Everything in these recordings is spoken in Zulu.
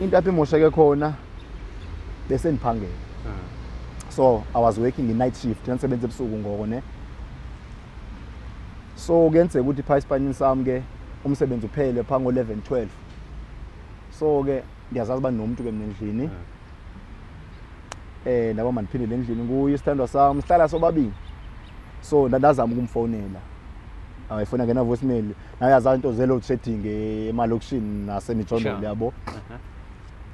Into apho imosheke khona bese ndiphangela. So I was working in night shift, ngisebenza ebusuku ngoko ne. So kuyenzeka ukuthi pha esipanini sami ke umsebenzi uphele pha ngo 11 12. So ke ndiyazazi uba nomuntu ke mina endlini. Ndaba mandiphindele endlini kuye isithandwa sami sihlala sobabili. So ndazama ukumfonela. Ayifona ngena voicemail. Naye yazazi into ze load shedding emalokishini nasemijondolo yabo.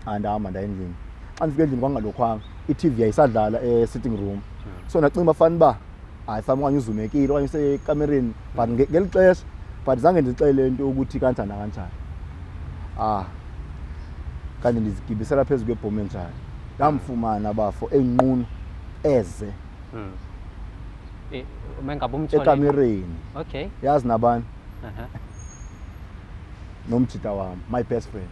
Andahamba ndaya endlini. Xa ndifika endlini kwangalokhwanga i-TV yayisadlala e-sitting room. So ndacinga uba fani uba hayi fami okanye uzumekile okanye usekamereni but ngeli xesha but zange ndixele into ukuthi kanjani nakanjani. Ah, kanti ndizigibisela phezu kwebhomu enjani. Ndamfumana bafo enqunu eze Uma ngabe umthole ekamereni. Okay. Yazi nabani? Aha. Nomjita wami, my best friend.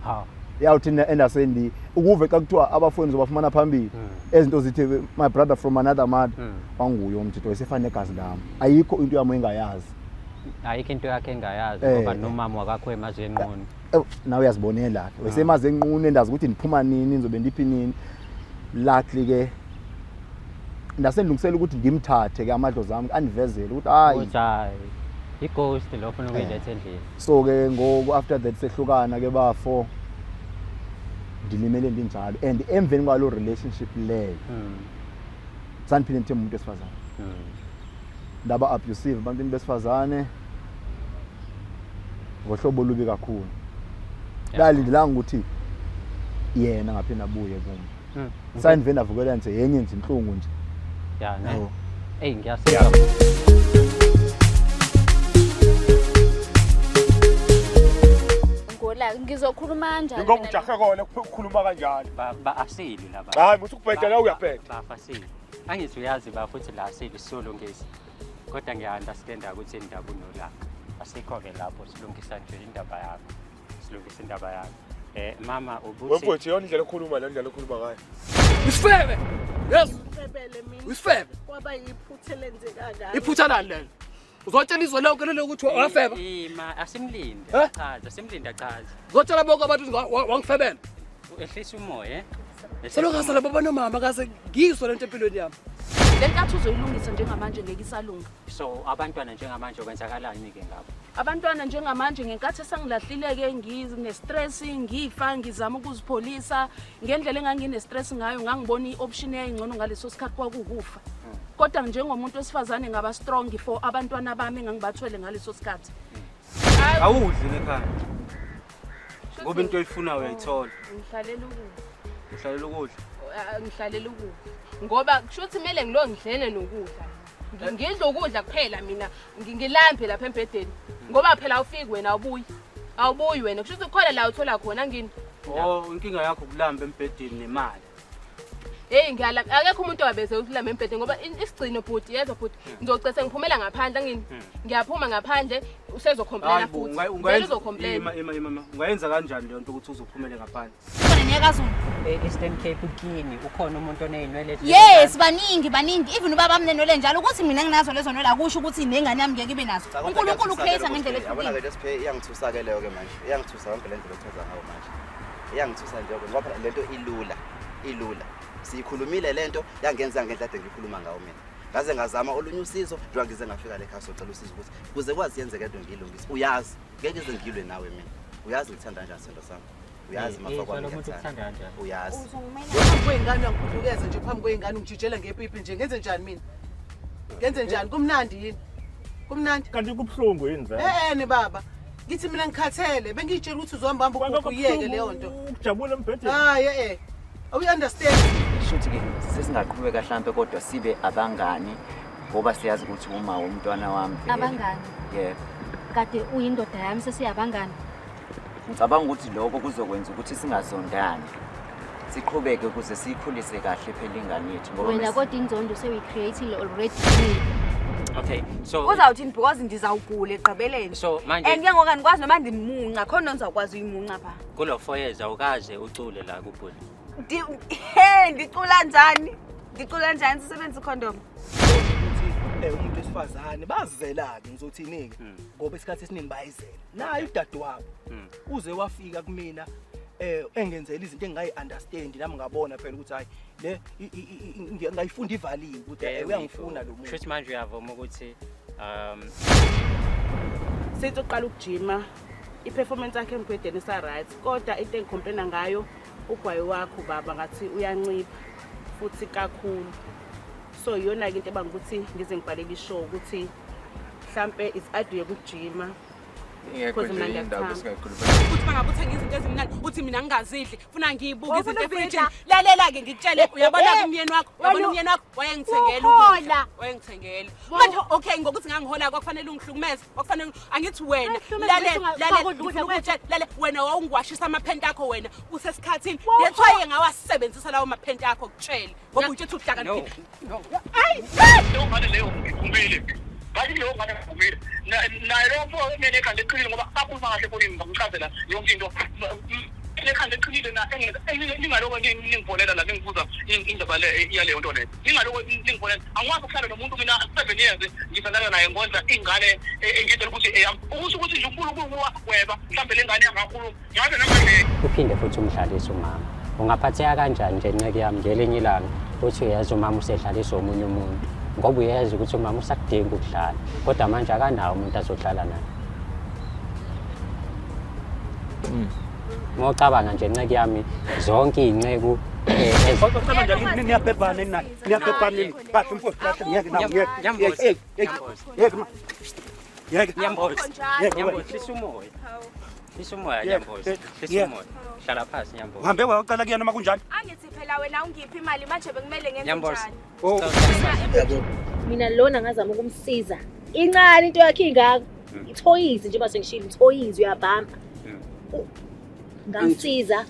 Ha. Yawuthi endasendi ukuve xa kuthiwa abafowenu zobafumana phambili ezinto zithi my brother from another mother wanguye umjita wayesefana negazi lam, ayikho into yam engayazi. Ayikho into yakhe engayazi ngoba nomama wakakho emazi enqunu. Nawe uyazibonela ke wayesemazi enqunu, endazi ukuthi ndiphuma nini, ndizobe ndiphi nini. Luckily ke ndasendilungisela ukuthi ndimthathe ke amadlozi ami andivezele ukuthi hayi Ukuthi hayi i-ghost lo ofuna ukuyiletha endlini. So ke ngoku after that sehlukana ke bafo, ndilimele ndinjalo and emveni kwalo relationship leyo sandiphinde ndithembe umuntu wesifazane. Ndaba abusive ebantwini besifazane ngohlobo olubi kakhulu. Ndalindelanga ukuthi yena ngaphinde abuye kum. Sandive ndavukela nje yenye nje inhlungu nje. Ya ne. Yabo. Ey ngiyasiza. Ngola ngizokhuluma kanjani? Ingoba mina? ujahe kona ukukhuluma kanjalo. Ba asili laba. Hayi muthi ukubheda la uyabheda. Bafa asili. Angithi uyazi ba futhi la asili solungisa. Kodwa ngiya-understanda ukuthi indaba unolaka. Asikho ke lapho, silungisa nje indaba yakho. Silungisa indaba yakho. Mama ubuthi Wemfowethu yona indlela okhuluma le ndlela okhuluma ngayo. Isifebe. Yes. Ngifebele mina. Isifebe. Kwaba yiphutha elenzeka kabi. Iphutha lani lelo? Uzotshela izwe lonke lelo ukuthi wafeba? Ima asimlinde Eh? achaze, asimlinde achaze. Uzotshela bonke abantu ukuthi wangifebela. Ehlisa umoya eh. Ehlisa Selokhu umoya. ngasala baba nomama kaze ngizwe lento empilweni yami. Le nkathi uzoyilungisa njengamanje ngeke isalunga. So abantwana njengamanje kwenzakalani ke ngabo? Abantwana njengamanje ngenkathi esangilahlile-ke ngine-stress, ngifa ngizama ukuzipholisa ngendlela engangine-stress ngayo, ngangibona i-option eyayingcono ngaleso sikhathi kwakuwukufa. Kodwa njengomuntu wesifazane ngaba strong for abantwana bami engangibathwele ngaleso sikhathi. Awudli nekhaya. Ngoba into oyifunayo uyayithola. Ngihlalela ukudla. Uhlalela ukudla. Ngihlalela ukudla. Ngoba kusho ukuthi kumele ngilo ngidlene nokudla. Ngidla ukudla kuphela mina, ngilambe lapha embhedeni. Ngoba phela awufiki wena, awubuyi. Awubuyi wena. Kusho ukuthi kukhona la uthola khona ngini. Oh, inkinga yakho ukulamba embhedeni nemali. Hey ngiyalamba. Akekho umuntu owabeze ukulamba embhedeni ngoba isigcino bhuti, yezwa bhuti. Ngizocese ngiphumela ngaphandle ngini. Ngiyaphuma ngaphandle usezocomplaina Hayi bo, futhi. Vele uzocomplain. Ima, ima, ima, ima. Ungayenza kanjani leyo nto ukuthi uzophumele ngaphandle? Khona niyakazulu. E-Eastern Cape kini ukhona umuntu oney'nwele Yes, baningi baningi. Even ubaba wami nenwele njalo ukuthi mina nginazo lezo nwele akusho ukuthi nengane yami ngeke ibe nazo. uNkulunkulu ucreate ngendlela Yabona ehlukile. ke lesiphe iyangithusa ke leyo ke manje. Iyangithusa yonke le ndlela ochaza ngayo manje. Iyangithusa nje ngoba phela lento ilula, ilula. Siyikhulumile lento yangenza ngendlela ade ngikhuluma ngayo mina. Ngaze ngazama olunye usizo njengoba ngize ngafika le ekhaya socela usizo ukuthi kuze kwazi yenzeke lento ngiyilungise. Uyazi ngeke ngize ngilwe nawe mina. Uyazi ngithanda kanjani sithando sami. Uyazi mafa kwami lo muntu ngiyakuthanda. ukuthanda kanjani? Uyazi. Phambi kwey'ngane uyangikhuphukeza nje phambi kwey'ngane ungijijela ngepipi nje ngenze njani mina? Ngenze njani? Kumnandi yini? Kumnandi? Kanti kubuhlungu yini vele? Eh ne baba. Ngithi mina ngikhathele bengiyitshela ukuthi uzohamba hamba Kwakho ugugu uyeke kubuhlungu leyo nto. Ukujabula embhedeni. Hayi eh. Awu understand. Shuthi ke sesingaqhubeka mhlambe kodwa sibe abangani ngoba siyazi ukuthi uma umntwana wami vele. Abangani. Yebo. Kade uyindoda yami sesiyabangani. Ngicabanga ukuthi lokho kuzokwenza ukuthi singazondani. Siqhubeke ukuze siyikhulise kahle phela ingane yethu ngoba Wena kodwa inzondo sewuyicreateile already kimi. Okay, so Uzawuthini because ndizawugula ekugqibeleni. So manje And ke ngoku andikwazi noba ndimunca, khona ndizawukwazi uyimunca pha. kulo 4 years awukaze ucule la kubhuti. He, ndicula njani? Ndicula njani sisebenzisa icondom? Ukuthi umuntu wesifazane bazizela-ke ngizothini-ke ngoba isikhathi esiningi bayizela. Naye udadewabo uze wafika kumina. Engenzela izinto engingayi-understand, nami ngabona phela ukuthi hayi, le ngayifunda ivaliwe ukuthi uyangifuna lo muntu. Shuthi manje uyavuma ukuthi Since uqala ukujima, i-performance yakhe embhedeni isa-right, kodwa into engicomplaina ngayo, ugwayi wakho baba ngathi uyancipha futhi kakhulu. So iyona-ke into ebanga ukuthi ngize ngibhalele ishow ukuthi mhlampe is aduyeke ukujima. Ingekho Because nje mina indaba ngiyakuthanda. esingayikhuluma. Uthi mangabe uthenga izinto ezimnandi, uthi mina ngingazidli, funa ngiyibuke Wawufuna izinto ukuzidla? efrijini. Lalela-ke ngikutshele, uyabona-ke umyeni wakho, uyabona Wena- umyeni wakho wayengithengela Uhola. ukudla, wayengithengela. Manje okay, ngokuthi ngangihola kwakufanele ungihlukumeze, kwakufanele, angithi wena, Angihlukumeze, lalela, bese lalela, ungakudla ukudla ngifuna kwethu. ukutshela, lalela, wena wawungiwashisa amaphenti akho wena usesikhathini. Wawuho- That's why ngawasebenzisa lawo maphenti akho, kutshele ngoba utshe uthi uhlakaniphile. Ayi. Leyo ngane leyo ngivumile, ngathi leyo ngane ngivumile. Naye lowo mfo emene ekhanda eqinile, ngoba akhuluma kahle efonini, ngamchazela yonke into. Ekhanda eqinile na ningaloko ningifonela la ningibuza indaba le yaleyo nto leyo, ningaloko ningifonela. Angikwazi ukuhlala nomuntu mina 7 years ngithandana naye, ngondla ingane, engitshela ukuthi eyami, ukusho ukuthi nje uNkulunkulu wagweba mhlawumbe le ngane yangakhuluma ngabe namanje. Uphinde futhi umdlalise umama. Ungaphatheka kanjani nje, nceke yami, ngelinye ilanga uthi uyazi umama usedlalisa omunye umuntu, ngoba uyazi ukuthi umama usakudinga ukudlala, kodwa manje akanawo umuntu azodlala naye? Uma ucabanga nje, nceke yami, zonke iy'nceku Niyabhebhana nina, niyabhebhana nini? Kahle mfowethu, kahle, ngiyeke nawe, ngiyeke. Hey, hey, yeke ma, yeke. Nyambozi. Yeke. Nyambozi, hlisa umoya, hlisa umoya. Yeke, Nyambozi, yeke, hlisa yeke. umoya, hlala phansi, Nyambozi. Uhambe wayocela kuyena noma kunjani? Angithi phela wena ungiphi imali, manje bekumele ngenze Nyambozi. njani? Oh. Mina lona ngazama ukumsiza, incane into yakhe ingaka, ithoyizi njengoba sengishilo, ithoyizi, uyabhampa. Ngamsiza,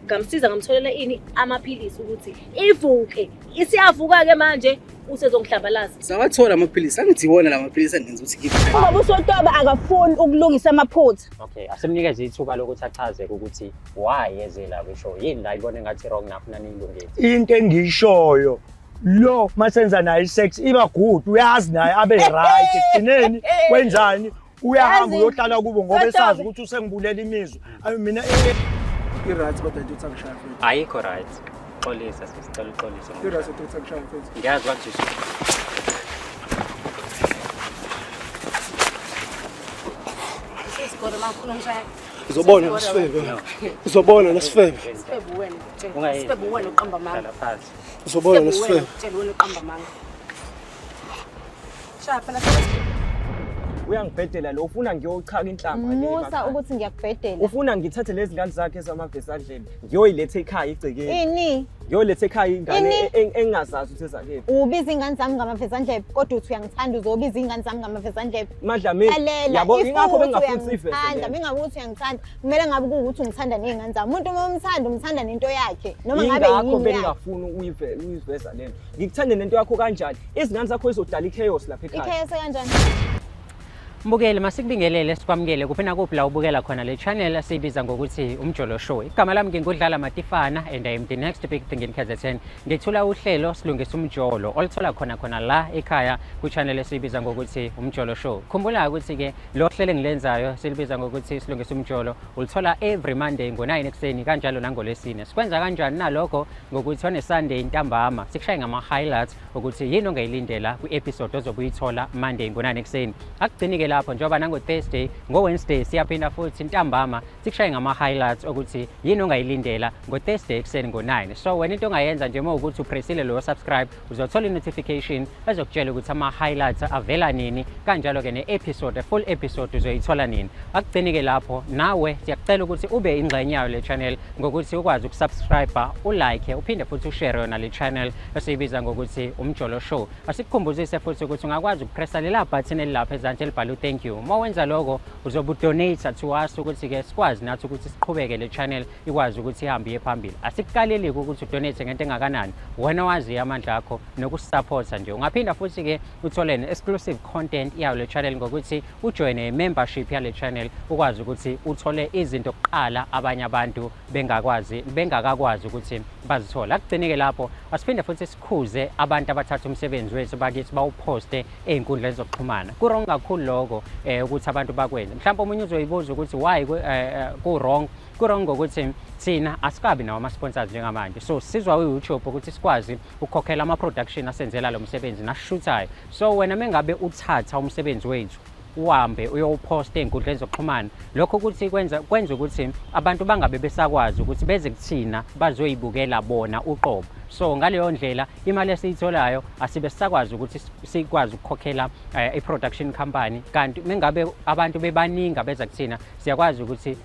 ngamsiza, ngamtholela ini, amaphilisi ukuthi ivuke. Isiyavuka-ke manje, usezongihlambalaza. Sawathola amaphilisi, angithi iwona la maphilisi angenza ukuthi ngibe. Ngoba uSotoba akafuni ukulungisa amaphutha. Okay, asimnikeze ithuba lokuthi achaze ukuthi why eze la kwishow, yini la ibona engathi wrong nafuna niyilungise. Into engiyishoyo, lo masenza naye isex iba good, uyazi naye abe right ekugcineni. Wenzani? Uyahamba Yazi, uyohlala kubo ngoba esazi Sotobe. ukuthi usengibulela imizwa. Ayi, mina I-right kodwa into uthi angishaya mfethu. Ayikho right, xolisa, sisicela uxolise. I-right into uthi angishaya mfethu. Ngiyazi wakuzwisa. Sesigore makhulu ngishaya. Uzobona nasifebe, uzobona nasifebe. Sifebe wena, ngikutshela. Ungayenzi. Sifebe wena uqamba amanga. Hlala phansi. Uzobona Sifebe wena, nasifebe. ngikutshela, wena uqamba amanga. Shaya phela. Uyangibhedela lo, ufuna ngiyochaka inhlamba le Musa emakhaya. ukuthi ngiyakubhedela. Ufuna ngithathe lezi ngane zakhe ezamavesandleni ngiyoyiletha ekhaya igcekeni. Ini? Ngiyoletha ekhaya ingane Ini? Engingazazi ukuthi ezakephi. Ubiza ingane zami ngamavezandlebe, kodwa uthi uyangithanda, uzobiza ingane zami ngamavezandlebe. Madlamini, Lalela, yabo, if ingakho kuwukuthi bengingafuni siyiveze uyangithanda, lento. mingabe ukuthi uyangithanda, kumele ngabe kuwukuthi ungithanda ney'ngane zami. Umuntu uma umthanda, umthanda nento yakhe, noma ngabe Ingakho yini yakhe. bengingafuni uyiveza lento. Ngikuthande nento yakho kanjani? Izingane zakho izodala i-chaos lapha ekhaya. I-chaos kanjani? Mbukeli, masikubingelele, sikwamukele kuphi nakuphi la ubukela khona le channel esiyibiza ngokuthi Umjolo Show. Igama lami ngingudlala Matifana and I am the next big thing in KZN. Ngithula uhlelo Silungisa Umjolo oluthola khona khona la ekhaya ku-channel esiyibiza ngokuthi Umjolo Show. Khumbula ukuthi-ke lo hlelo engilenzayo silibiza ngokuthi Silungisa Umjolo ulithola every Monday ngo-9 ekuseni, kanjalo nangolwesine. Sikwenza kanjani nalokho? Ngokuthi on Sunday ntambama sikushaye ngama-highlights ukuthi yini ongayilindela kwi-episode ozobe uyithola Monday ngo-9 ekuseni. Akugcini-ke lapho, njengoba nango-Thursday, ngo-Wednesday siyaphinda futhi ntambama sikushaye ngama-highlights ukuthi yini ongayilindela ngo-Thursday ekuseni ngo-9. So wena into ongayenza nje uma ukuthi upressile loyo subscribe, uzothola i-notification ezokutshela ukuthi ama-highlights avela nini, kanjalo-ke ne-episode, full episode uzoyithola nini. Akugcini-ke lapho, nawe siyakucela ukuthi ube ingxenye yayo le channel ngokuthi ukwazi ukusubscribe, ulike, uphinde futhi ushare yona le channel esiyibiza ngokuthi Umjolo Show. Asikukhumbuzise futhi ukuthi ungakwazi ukupressa lela button elilapha ezansi elibhalwe thank you. Uma wenza lokho uzobe udonate to us ukuthi-ke sikwazi nathi ukuthi siqhubeke, le channel ikwazi ukuthi ihambe iye phambili. Asikukaleli-ke ukuthi udonate ngento engakanani, wena waziyo amandla akho nokusupporta nje. Ungaphinda futhi-ke uthole ne-exclusive content yayo le channel ngokuthi ujoyine i-membership yale channel, ukwazi ukuthi uthole izinto kuqala abanye abantu bengakwazi, bengakakwazi ukuthi bazithole. Akugcini-ke lapho, asiphinde futhi sikhuze abantu abathatha umsebenzi wethu bakithi bawuphoste ey'nkundleni zokuxhumana. Ku-wrong kakhulu lokho. lokho ukuthi abantu bakwenze. Mhlawumbe omunye uzoyibuza ukuthi why ku wrong. Ku wrong ngokuthi thina asikabi nawo ama sponsors njengamanje, so sizwa u-YouTube ukuthi sikwazi ukukhokhela ama production asenzela lo msebenzi nasishuthayo. So wena mengabe uthatha umsebenzi wethu uhambe uyowuphosta ey'nkundleni zokuxhumana, lokho ukuthi kwenza ukuthi abantu bangabe besakwazi ukuthi beze kuthina bazoyibukela bona uqobo. So ngaleyo ndlela imali esiyitholayo asibe sisakwazi ukuthi sikwazi ukukhokhela i-production company, kanti mengabe abantu bebaningi abeza kuthina siyakwazi ukuthi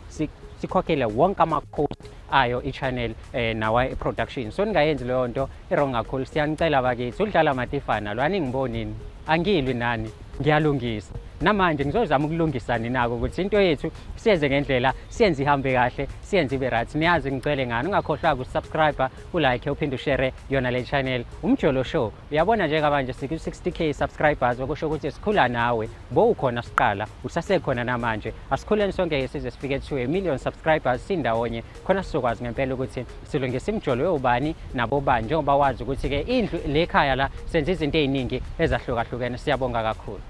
sikhokhele wonke ama-cost ayo i-channel nawa i-production. So ningayenzi leyo nto, i-wrong kakhulu. Siyanicela bakithi, udlala Matifana lo, aningibonini, angilwi nani, ngiyalungisa. Namanje ngizozama ukulungisa ninako ukuthi into yethu siyenze ngendlela, siyenze ihambe kahle, siyenze ibe right. Niyazi ngicele ngani, ungakhohlwa ukusubscribe, ulike, uphinde ushare yona le channel, Umjolo Show. Uyabona njengamanje siku-60K subscribers, okusho ukuthi sikhula nawe. Bowukhona siqala, usasekhona namanje. Asikhuleni sonke size sifike to a million subscribers sindawonye, khona sizokwazi ngempela ukuthi silungise imijolo yobani nabobani, njengoba wazi ukuthi-ke indlu le khaya la senza izinto ey'ningi ezahlukahlukene. Siyabonga kakhulu.